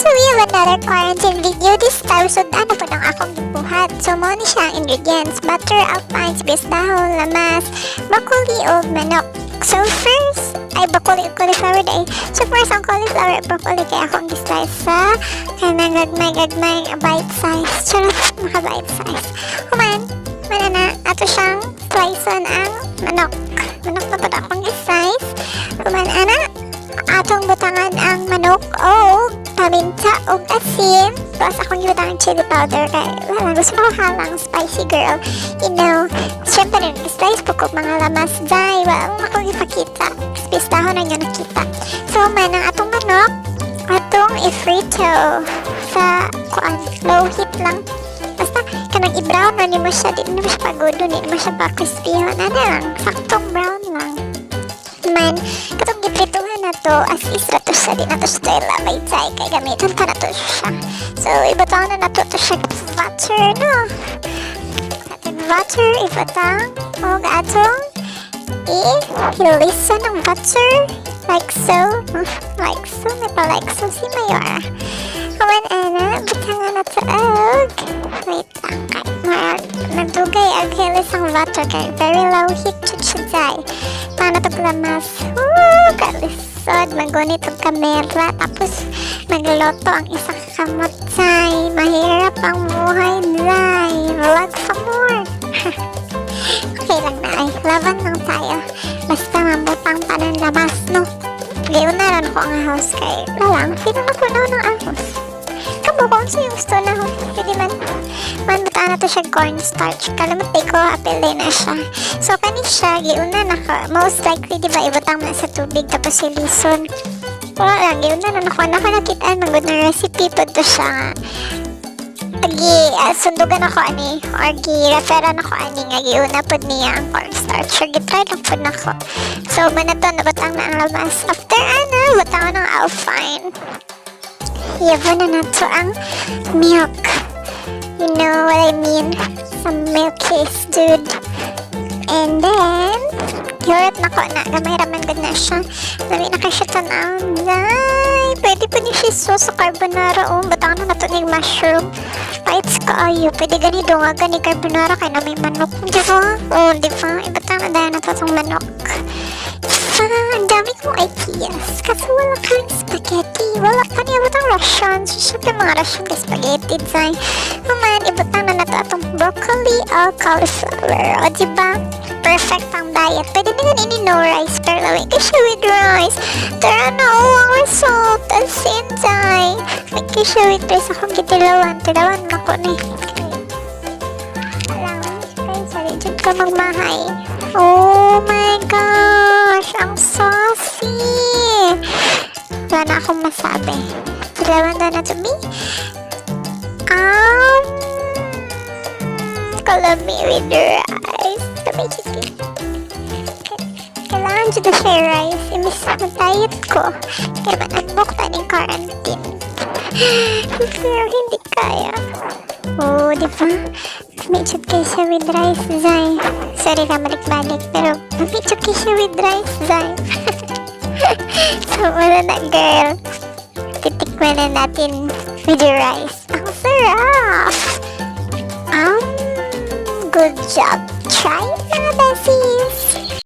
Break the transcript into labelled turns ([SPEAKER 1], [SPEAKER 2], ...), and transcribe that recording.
[SPEAKER 1] So we have another quarantine video. This time, so ano po ang akong gibuhat. So mao ni siya ang ingredients: butter, alpine, sibuyas dahon, lamas, broccoli, o manok. So first, ay, broccoli ug cauliflower day. So first, ang cauliflower ug broccoli kay akong gi-slice sa kanang gagmay-gagmay bite size. Charot, maka bite size. Human, mana na, ato siyang slice ang manok. Manok na pud akong gi-slice. Human ana, atong butangan ang manok o paminta og asin. Tapos akong gibutangan chili powder kay wala, gusto ko halang spicy girl. Syempre nag-slice po ko mga lamas day. Wala mo akong ipakita. Space dahon na nyo nakita. So man ang atong manok, atong ifrito sa kuan, low heat lang. Basta kanang i-brown na nimo siya, di nimo siya pagudo, di nimo siya pa crispy. Ano lang, saktong brown lang. Man, katong giprituhan na to, as is ra to siya, di na to siya labay tay, kay gamiton pa na to siya. So, ibutang na nato to siya butter, no? Atong butter, ibutang, og atong i-hilison ng butter, like so, like so, may pa like so si Mayora. Human ana, butangan na to og, wait lang, kay, marag, nagdugay ang hilis ang butter kay very low heat jud siya day. Paano to lamas? Woo, kalisod, magunit og kamera, tapos magluto ang isa ka kamot, day. Mahirap ang buhay, day. Vlog for more. Okay lang na ay, laban lang tayo. Basta mabutang pa ng lamas, no? Giuna ran ko ang house kay, wala lang, feeling na puno ng ahos. Kamo kung sa yung gusto na, pwede man. Man, buta na to siya cornstarch. Kalimot ko, apele na siya. So, kani siya, giuna na ko. Most likely, di ba, ibutang na sa tubig, tapos hilison. Wala lang, giuna na nako. Nako nakitaan, magod na recipe po to siya nga. Gi, sundugan ako ani, or gi-referan ako ani nga giuna pod niya ang cornstarch. So, gi-try lang pod nako. So, man na to, nabutang na ang lamas. After ana, butang ng alpine. Yabo na nato ang milk. You know what I mean? Some milk is, dude. And then, hirit na ko na. Gamay raman gud na siya. Dami na kay siya tanaw. Day, pwede po ni siya sauce sa carbonara. Oh, butang na nato ni mushroom. Bites kaayo. Pwede gani dunga gani carbonara kay na may manok. Di ba? Oh, di ba? Ibutang na dahil na to itong manok. Diba? Ang dami kong ideas. Kaso wala kang spaghetti. Wala pa niya butang ration. So, syempre mga ration kay spaghetti. Zay. Human, ibutang na nato atong broccoli o cauliflower. O, diba? Perfect ang diet. Pwede na ganun ini no rice. Pero lami ka siya with rice. Tara na, oh, ang result. As in, zay. Lami ka siya with rice. Akong gitilawan. Tilawan na ko ni. Alam, kay sorry, dyan ka magmahay. Oh my gosh! Ang saucy! Wala na akong masabi. Tilawan na na to me. Kalami with rice. Kamay chicken. Kailangan dyan na siya rice. Imis na diet ko. Kaya manambok ta ng quarantine. Pero hindi kaya. Oh, di ba? Medyo kay siya with rice, Zay. Sorry na balik-balik, pero medyo kay siya with rice, Zay. So, wala na, girl. Titikman na natin with the rice. Ang sarap! Good job. Try it, mga besies.